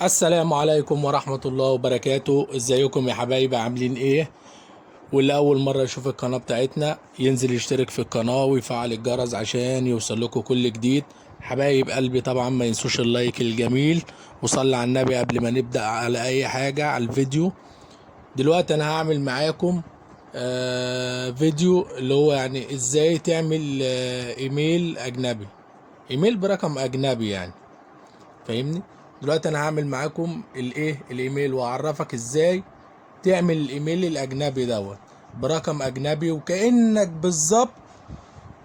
السلام عليكم ورحمة الله وبركاته. ازيكم يا حبايبي، عاملين ايه؟ واللي اول مرة يشوف القناة بتاعتنا ينزل يشترك في القناة ويفعل الجرس عشان يوصل لكم كل جديد. حبايب قلبي طبعا ما ينسوش ال like الجميل، وصلي على النبي قبل ما نبدأ على اي حاجة على الفيديو. دلوقتي انا هعمل معاكم فيديو اللي هو يعني ازاي تعمل ايميل اجنبي، ايميل برقم اجنبي يعني، فاهمني؟ دلوقتي انا هعمل معاكم الايه الايميل، واعرفك ازاي تعمل الايميل الاجنبي دوت برقم اجنبي، وكانك بالظبط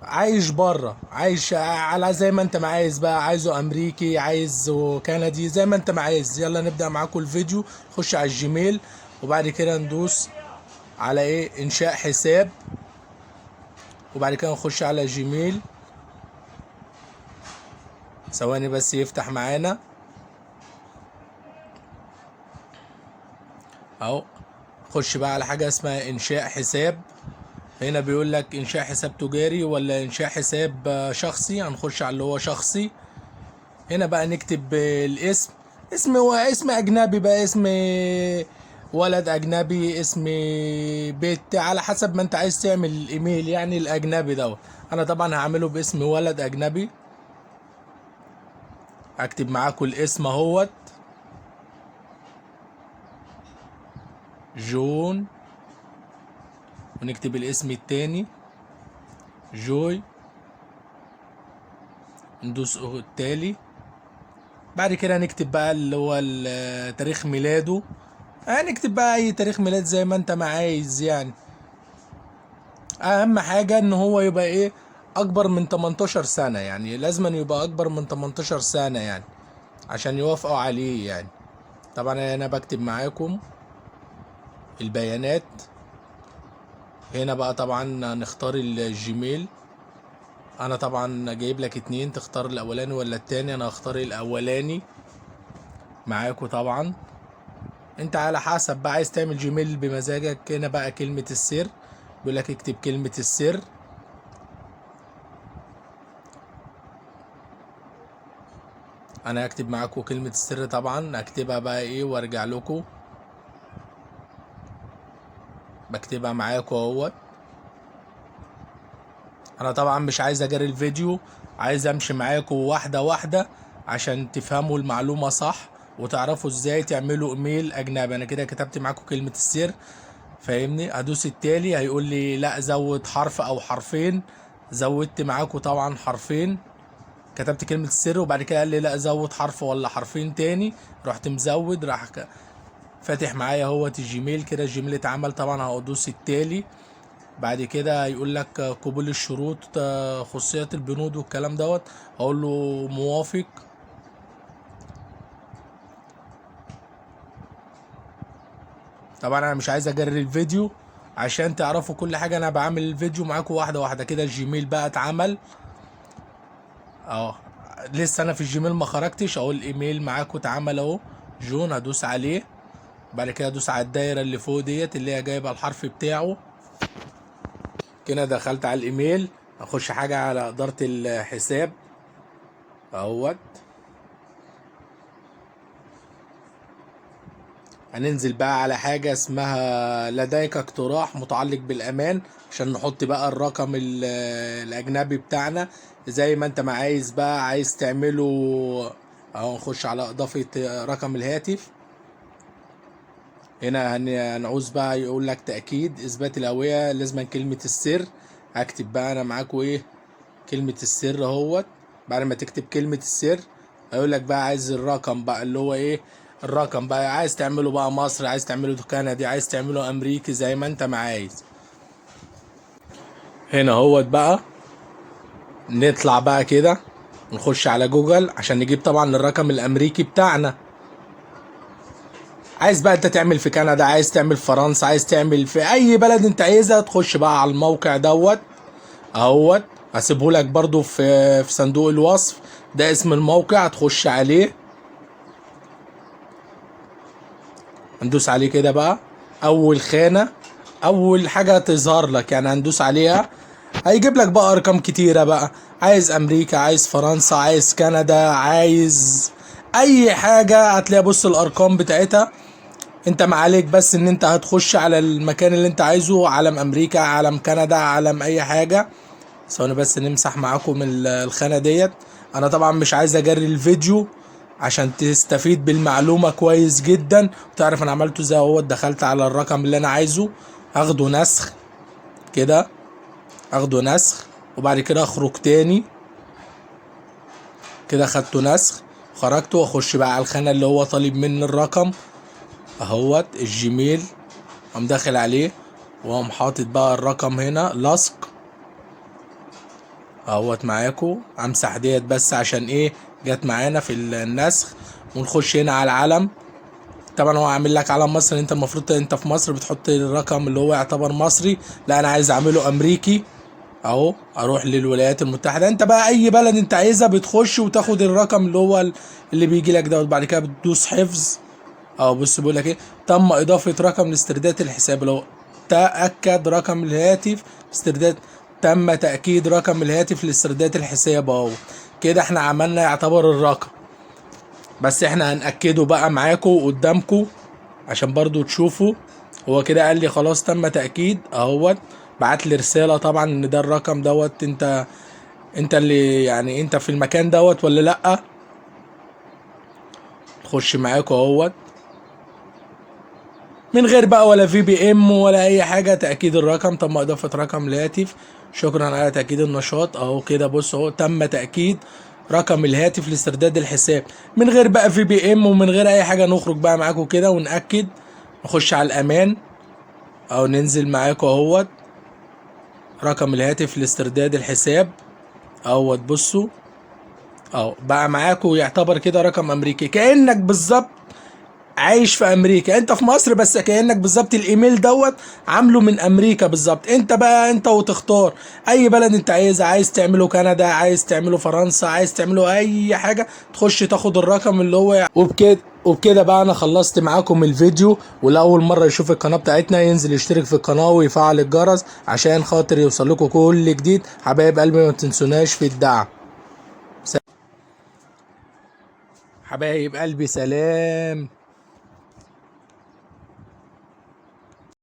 عايش بره، عايش على زي ما انت ما عايز بقى، عايزه امريكي عايزه كندي زي ما انت ما عايز. يلا نبدا معاكم الفيديو. خش على الجيميل وبعد كده ندوس على ايه انشاء حساب، وبعد كده نخش على جيميل. ثواني بس يفتح معانا اهو. خش بقى على حاجة اسمها انشاء حساب. هنا بيقول لك انشاء حساب تجاري ولا انشاء حساب شخصي. هنخش على اللي هو شخصي. هنا بقى نكتب الاسم، اسم هو اسم اجنبي بقى، اسم ولد اجنبي، اسم بيت، على حسب ما انت عايز تعمل الايميل يعني الاجنبي دوت. انا طبعا هعمله باسم ولد اجنبي. اكتب معاكم الاسم اهوت، جون، ونكتب الاسم التاني جوي، ندوس التالي. بعد كده نكتب بقى اللي هو تاريخ ميلاده، هنكتب بقى اي تاريخ ميلاد زي ما انت ما عايز يعني. اهم حاجة ان هو يبقى ايه اكبر من 18 سنة، يعني لازم أن يبقى اكبر من 18 سنة يعني عشان يوافقوا عليه يعني. طبعا انا بكتب معاكم البيانات. هنا بقى طبعا نختار الجيميل. انا طبعا جايب لك اتنين، تختار الاولاني ولا التاني. انا هختار الاولاني معاكم. طبعا انت على حسب بقى عايز تعمل جيميل بمزاجك. هنا بقى كلمة السر، بيقول لك اكتب كلمة السر. انا هكتب معاكم كلمة السر، طبعا اكتبها بقى ايه وارجع لكم. بكتبها معاكم اهوت. انا طبعا مش عايز اجري الفيديو، عايز امشي معاكم واحدة واحدة عشان تفهموا المعلومة صح وتعرفوا ازاي تعملوا ايميل اجنبي. انا كده كتبت معاكم كلمة السر، فاهمني؟ ادوس التالي، هيقول لي لا زود حرف او حرفين. زودت معاكم طبعا حرفين، كتبت كلمة السر وبعد كده قال لي لا زود حرف ولا حرفين تاني، رحت مزود، راح فاتح معايا اهوت الجيميل. كده الجيميل اتعمل. طبعا هدوس التالي. بعد كده هيقول لك قبول الشروط، خصوصية البنود والكلام دوت، هقول له موافق. طبعا انا مش عايز اجري الفيديو عشان تعرفوا كل حاجة، انا بعمل الفيديو معاكم واحدة واحدة كده. الجيميل بقى اتعمل اهو، لسه انا في الجيميل ما خرجتش اهو. الايميل معاكم اتعمل اهو، جون، هدوس عليه. بعد كده ادوس على الدايرة اللي فوق ديت اللي هي جايبة الحرف بتاعه. كده دخلت على الايميل. اخش حاجة على ادارة الحساب اهوت. هننزل بقى على حاجة اسمها لديك اقتراح متعلق بالأمان، عشان نحط بقى الرقم الأجنبي بتاعنا زي ما انت ما عايز بقى، عايز تعمله اهو. نخش على إضافة رقم الهاتف. هنا هنعوز بقى يقول لك تأكيد إثبات الهوية، لازم كلمة السر. هكتب بقى أنا معاكم إيه كلمة السر اهوت. بعد ما تكتب كلمة السر هيقول لك بقى عايز الرقم بقى اللي هو إيه الرقم بقى، عايز تعمله بقى مصر، عايز تعمله كندي، عايز تعمله أمريكي، زي ما أنت ما عايز. هنا اهوت بقى نطلع بقى كده نخش على جوجل عشان نجيب طبعا الرقم الأمريكي بتاعنا. عايز بقى انت تعمل في كندا، عايز تعمل في فرنسا، عايز تعمل في اي بلد انت عايزها، تخش بقى على الموقع دوت اهوت. هسيبه لك برضو في صندوق الوصف، ده اسم الموقع، هتخش عليه. هندوس عليه كده بقى، اول خانة اول حاجة تظهر لك يعني هندوس عليها، هيجيب لك بقى ارقام كتيرة بقى، عايز امريكا، عايز فرنسا، عايز كندا، عايز اي حاجة هتلاقي. بص الارقام بتاعتها، انت ما عليك بس ان انت هتخش على المكان اللي انت عايزه، علم امريكا، علم كندا، علم اي حاجة. ثواني بس نمسح معاكم الخانة ديت. انا طبعا مش عايز اجري الفيديو عشان تستفيد بالمعلومة كويس جدا وتعرف انا عملته ازاي. اهو دخلت على الرقم اللي انا عايزه، اخده نسخ كده، اخده نسخ، وبعد كده اخرج تاني كده. خدته نسخ، خرجت واخش بقى على الخانة اللي هو طالب مني الرقم اهوت الجيميل، قام داخل عليه واقوم حاطط بقى الرقم هنا لصق اهوت معاكو. امسح ديت بس عشان ايه جت معانا في النسخ. ونخش هنا على العلم. طبعا هو عامل لك علم مصر، انت المفروض انت في مصر بتحط الرقم اللي هو يعتبر مصري، لا انا عايز اعمله امريكي اهو، اروح للولايات المتحدة. انت بقى اي بلد انت عايزها بتخش وتاخد الرقم اللي هو اللي بيجي لك ده، وبعد كده بتدوس حفظ اهو. بص بيقول لك ايه، تم اضافه رقم لاسترداد الحساب. لو تاكد رقم الهاتف استرداد، تم تاكيد رقم الهاتف لاسترداد الحساب اهو. كده احنا عملنا يعتبر الرقم، بس احنا هنأكده بقى معاكم قدامكم عشان برضو تشوفوا. هو كده قال لي خلاص تم تأكيد اهوت، بعت لي رسالة طبعا ان ده الرقم دوت، انت اللي يعني انت في المكان دوت ولا لأ. خش معاكم اهوت من غير بقى ولا VPN ولا اي حاجة. تأكيد الرقم، تم اضافة رقم الهاتف، شكرا على تأكيد النشاط اهو. كده بص اهو تم تأكيد رقم الهاتف لاسترداد الحساب من غير بقى VPN ومن غير اي حاجة. نخرج بقى معاكم كده ونأكد، نخش على الامان او ننزل معاكم اهوت رقم الهاتف لاسترداد الحساب اهوت. بصوا اهو بقى معاكم يعتبر كده رقم امريكي، كأنك بالظبط عايش في امريكا، انت في مصر بس كأنك بالظبط الايميل دوت عامله من امريكا بالظبط. انت بقى انت وتختار اي بلد انت عايزها، عايز تعمله كندا، عايز تعمله فرنسا، عايز تعمله اي حاجة، تخش تاخد الرقم اللي هو وبكده بقى انا خلصت معاكم الفيديو. ولاول مرة يشوف القناة بتاعتنا ينزل يشترك في القناة ويفعل الجرس عشان خاطر يوصل لكم كل جديد. حبايب قلبي ما تنسوناش في الدعم. حبايب قلبي سلام.